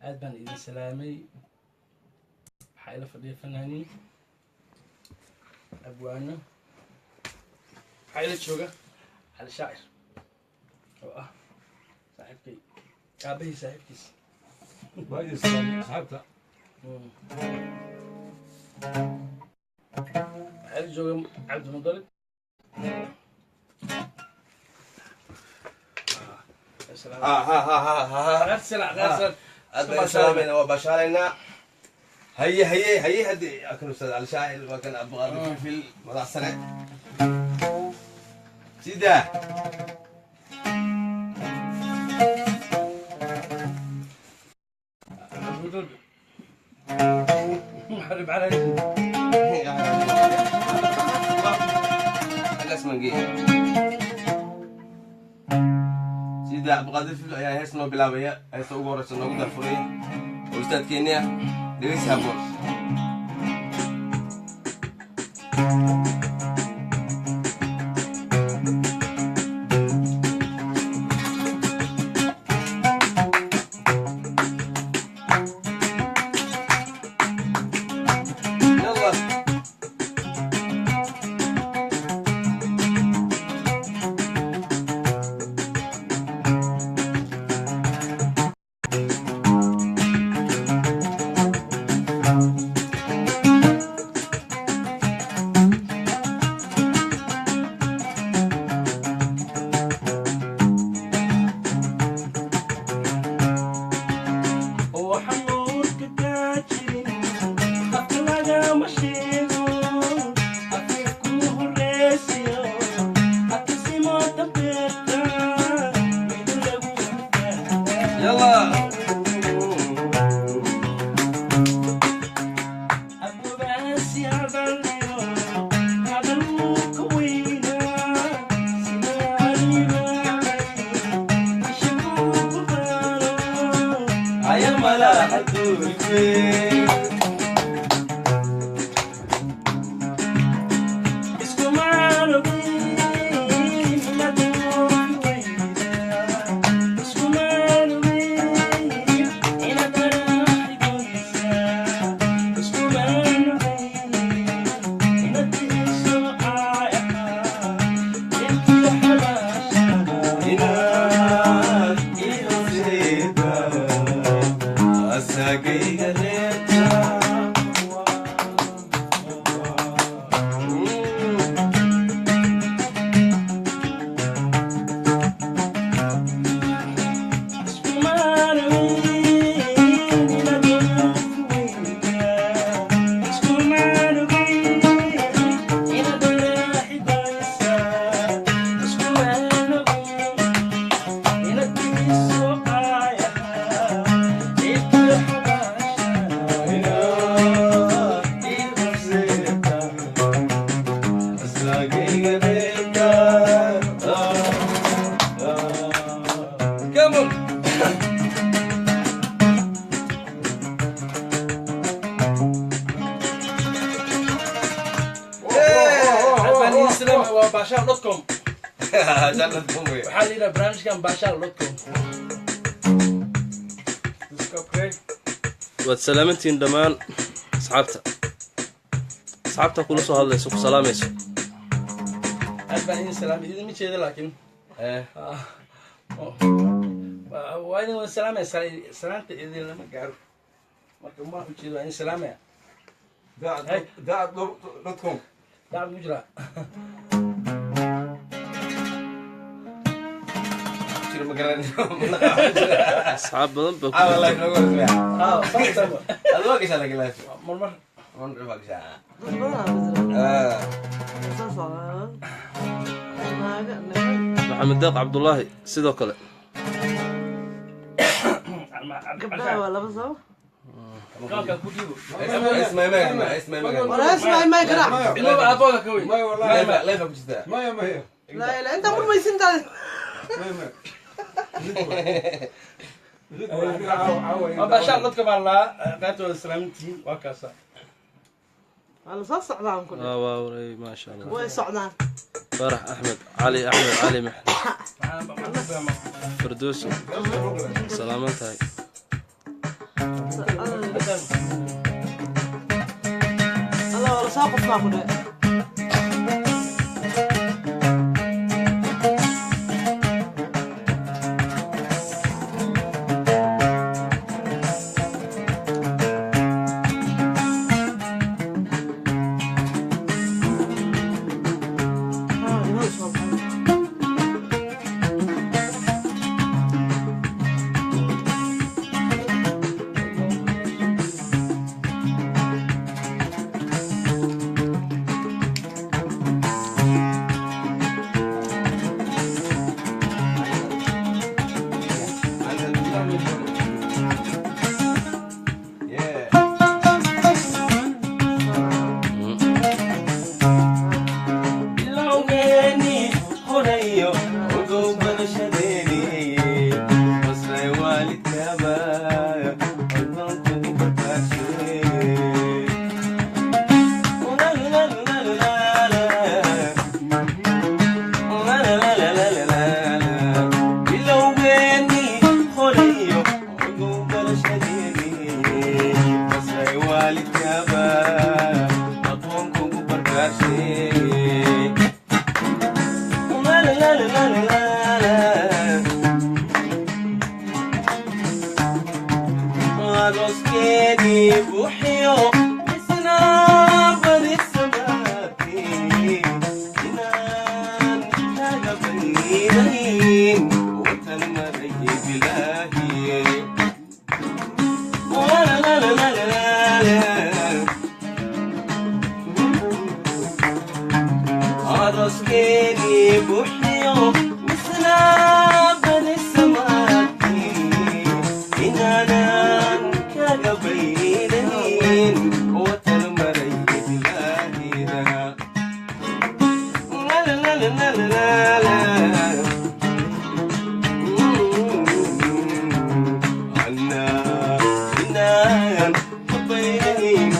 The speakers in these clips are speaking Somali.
Aad baan idin salaamay. Waxaa ila fadhiya fanaaniin, abwaano. Waxaa ila jooga Cali Shaacir oo ah saaxiibkay, aabahii saaxiibkiis. Waa idin salaamay, asxaabta. Waxaa ila jooga Cabdimudalib. Ha ha ha ha ha. Aad baan salaamayna, waa baashaalaynaa. Haye haye haye, haddii kan Ustaad Cali Shaacir, waa kan Cabdiqaadir Filfil, madax sare sida. Cabdimudalib maxarib cala. Xaggaas mangeey sida Cabdiqaadir Filfil ayaa hees noo bilaabaya, heesta ugu horeysa noogu darfuraya oo ustaadkeenni ah. Dhegeysi haboon. Yalla. Waxaan nuurka kaa jirin afka lagama sheego, afka ku horeysiyo akasimo dambeeta mid lagu. Yalla. Abubaasi hadaliyo hadaluu ka weynaa simaanibaay ishakugu baano. Aya malaha duulke. Inaad ii horseeda asagayga reebta. Inaad ii horseeda asagayga reebta. Come on. Waa baashaal.com. Jannad bumwe. Waxaa la yidhaha barnaamijkan baashaal.com. Waad salaamantihiin dhammaan asxaabta, asxaabta kula soo hadlayso, ku salaamayso. Aad baan idin salaamay, idinma jeeda laakiin waa idin wada salaamaya. Salaanta idin lama gaaro, marka ma ujeedo. Waa idin salaamaya. Daacad.com. Dacad mu jiraa? Jiro ma garanayo. Asxaab badan baa ku Caawa jirta. Live noogu horreysaya. Ah, saas. Aad waa gashaa laakiin live. Marmar. Mar waa gashaa. Dad badan aa ku jira. Soo socdaa. Naaga, niman. Maxamed Deeq Cabdullaahi sidoo kale. Gabdhaha waa laba soo. Kaanka ku dhiibo. Ismay ma ismay ma. War ismay may garaac. Ilmaba aabooda ka weyn. Maya wallahi. Live live ku jirtaa. Maya maya. Laa ilaa inta murmaysintaada. Maya maya. Waa baashaal.com baa laa qaybta. Wada salaamintihiin, waa kaasa. Waa la soo socdaan ku. Waa waa waray, maasha Allah. Way socdaan. Farax Axmed Cali, Axmed Cali Maxmed, Firdowso, salaaman tahay. Allah wala soo qofnaa ku dhe. Ah, inoo soo baxay. Yeah. Bilowgeeni horayo ogow barashadeeni, basray waalidkaaba odoon kugu barbaashe. La la la la la. La la la la la la. Bilowgeeni horayo ogow barashadeeni, basray waalidkaaba aqoon kugu barbaashe. La la la la la la. Aroskeeni buuxiyo isna bari samaati, inaan kaaga baynayn watan maray bilaahi. La la la la la la. Aroskeeni buuxiyo misna bari samaati, inaanan kaga baynayn watan maray bilaahida. La la la la la la la. Anna inaan kabaynayn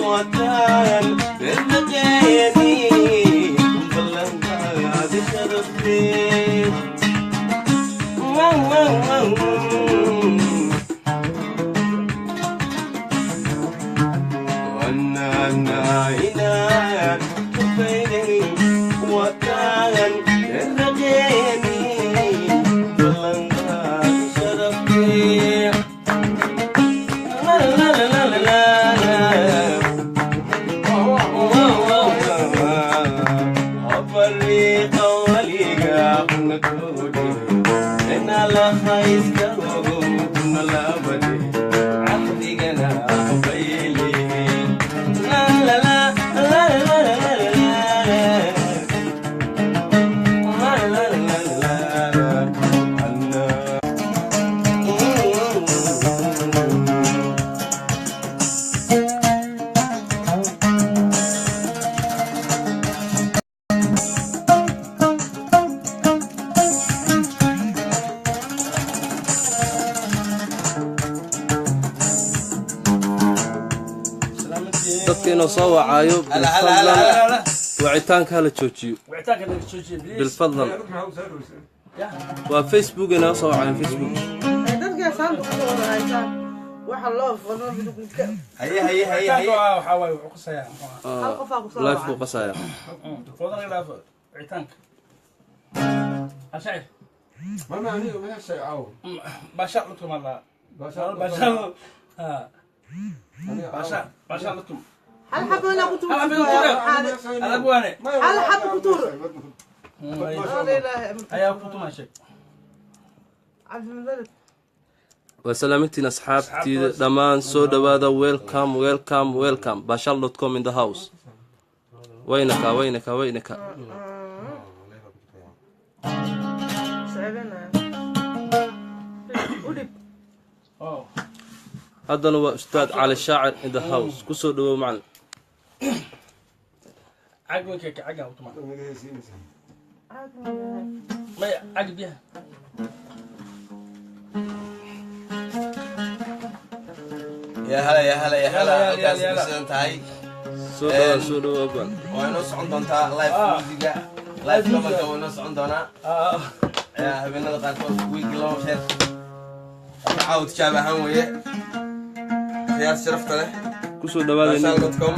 watan bermaqeeni, ballanqaadi sharafteed. Wow, wow, wow. Anna inaan kabaynayn watan bermaqeeni, ballanqaadi sharafteed. La la la la la la. Afariiqa waliga kuna koode, inalaha iska ogo kuna labade, cahdigana baylihin. La la la la la la la la. La la la la la. Anna. Dadka inuu soo wacaayo, Hala, hala, hala, bilfadlan hala. wacitaanka hala joojiyo. Wicitaanka naga joojiye, please. Bilfadlan. Maxaa u saaraysaa? Waa Facebook, inoo soo wacayaan Facebook. Ay, dadka saanta ku wada haystaan waxa loo fadlo midka. Haye haye haye Wicitaanka haye. waa waxaa waaye wuxuu qasayaa, muxuu ahaa? Hal qofaa ku soo Live buu wacay. qasaya. Foodan laga dhaafo wicitaanka. Ashacir. Ma aniga ma heshay caawa. Baasha lutum alla. Baasha. Baasha ha. Aniga Baasha, baasha lutum. Hal xabo inaa ku Hal xabo tuurto. inaa ku tuuro. Adag waane. Hal xabo ku tuur. La ilaaha. Ayaa ku tumaa sheeg. Cabdilmalik. Waa salaamintiin asxaabtiida dhammaan, soo dhawaada. Welcome, welcome, welcome. Bashal.com in the house. Waynaka, waynaka, waynaka. Saabanaya u dhib. Oh. Haddana waa Ustaad Cali Shaacir in the house. Kusoo dhawow, macalin. Cag weynka, caga u tumaa. Maya, cag biyaha. Ya hala, ya hala, ya hala. Yala, yala, Halkaas yala. ku sidan tahay. Soo dhawaad, soo dhawow, abaan. Waa inoo socon doontaa live musiga, live kabanka waa inoo socon doonaa. Habeenada qaarkood, wiigi laba jeer. Hadda caawa tijaabo ahaan weeye. Khiyaar sharafta leh. Kusoo dhawaada. Baashaal.com.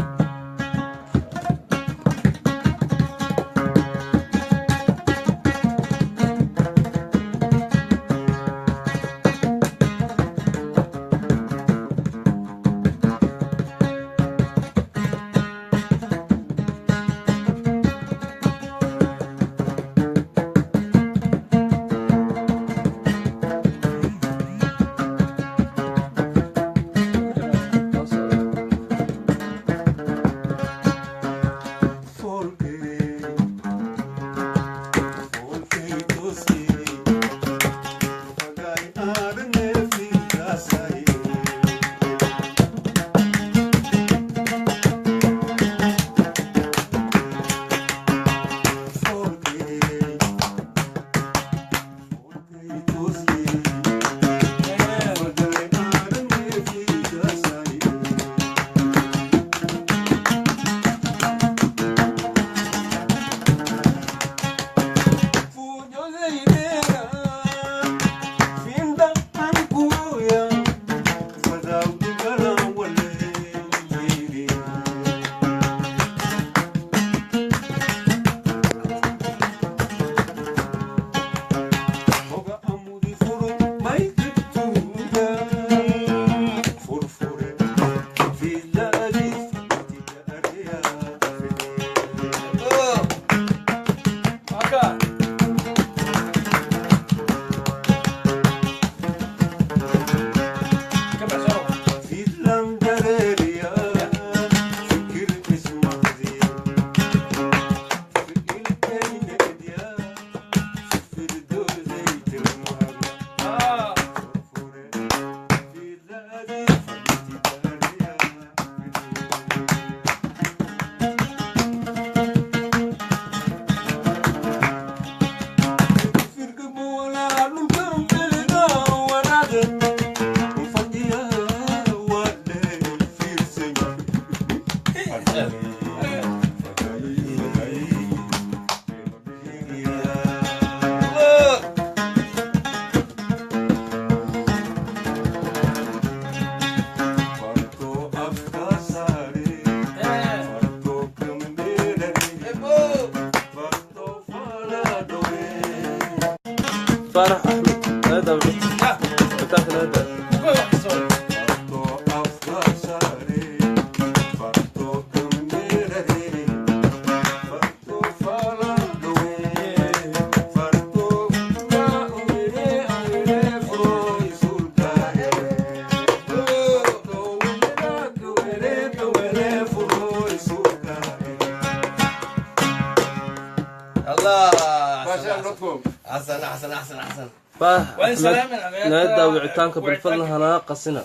Aka. Ka bax soo. Ah. Eh. Faarax Axmed naga daawacid wicitaanka naga daa. Kuwa wax soo. Allah. Baashaal.com. Xasan, axsan, axsan, axsan. Faarax Waan Axmed salaamin adeerta. naga daa wicitaanka bilfadlan hanaga qasina.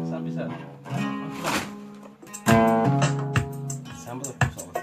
Sambisa. Sambada ku soo wada.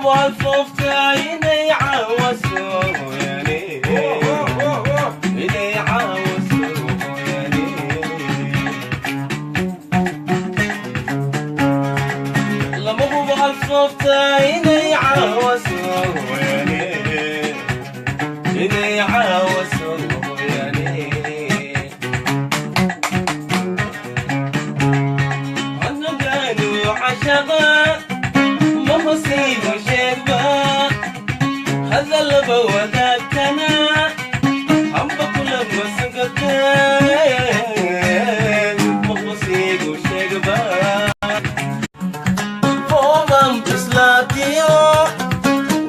hubo alfoofta inay caawaso hooyane, inay caawaso hooyane. Lama hubo alfoofta inay caawaso hooyane, inay caawaso hooyane. Anagaanu cashaqa ma hosiigo sheegba, hadalaba wadaagtana hamba kulama sugata, ma hosiigo sheegba. Fooban bislaatiyo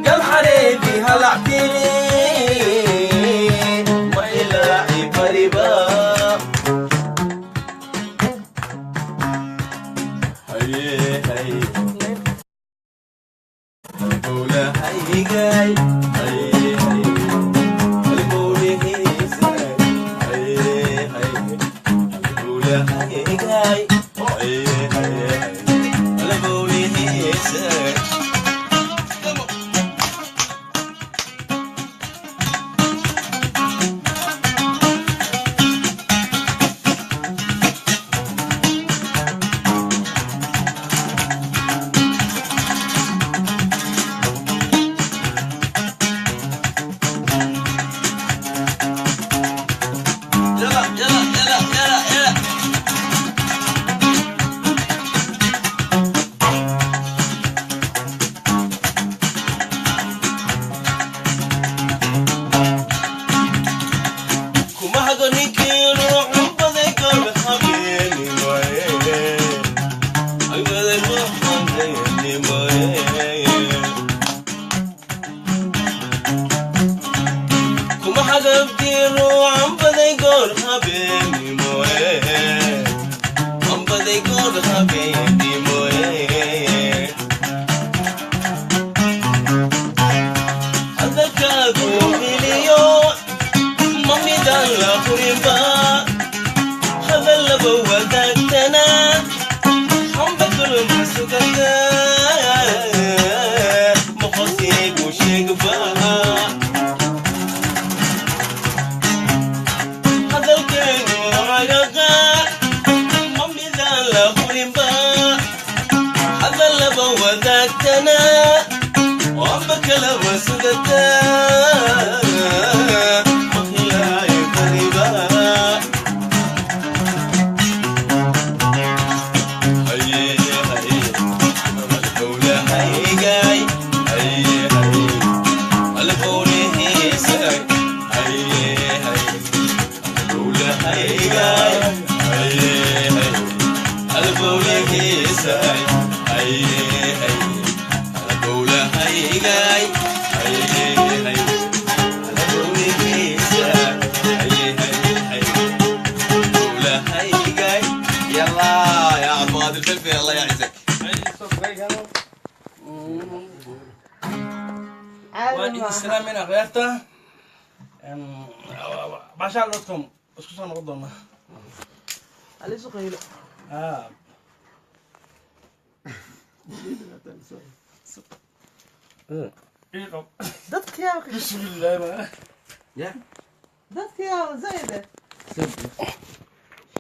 gal xareedi halactili ma ilaaci bariba. Haye haye halbowlahaygay, haye haye halbowlihiisay, haye haye halbowlahaygay, haye haye halbowlihiisay. Yalla yalla yalla yalla yalla. Kuma hago ninkii ruuxun baday goor habeenimoye, baday ruux habeenimoye. Kuma hagabdii ruuxan baday goor habeenimoye, baday goor habeenimoye. Hadalkaagu hiliyo ma midaan la hurinba, hadallaba wadaagtana hamba kulma sugata, ma hosiigu sheegba. Hadalkeenu cagaqa ma midaan la hurinba, hadallaba wadaagtana hamba kalama sugata, ma hilaayo kadiba. Haye haye halbowlahaygay, haye haye halbowlihiisay, haye haye halbowlahaygay, haye haye halbowlihiisay, haye haye halbowlahaygay, haye haye halbowlihiisay, haye haye haye halbowlahaygay. يلا يا عبد القادر الفلفل، الله يعزك. Caadi Waan idin maaha. salaamayna akhyaarta Baashaal.com, isku soo noqon doonaa. Alisu qaylo. Ah. Dadka yaa Bismillah. يا dadka yaa zaid.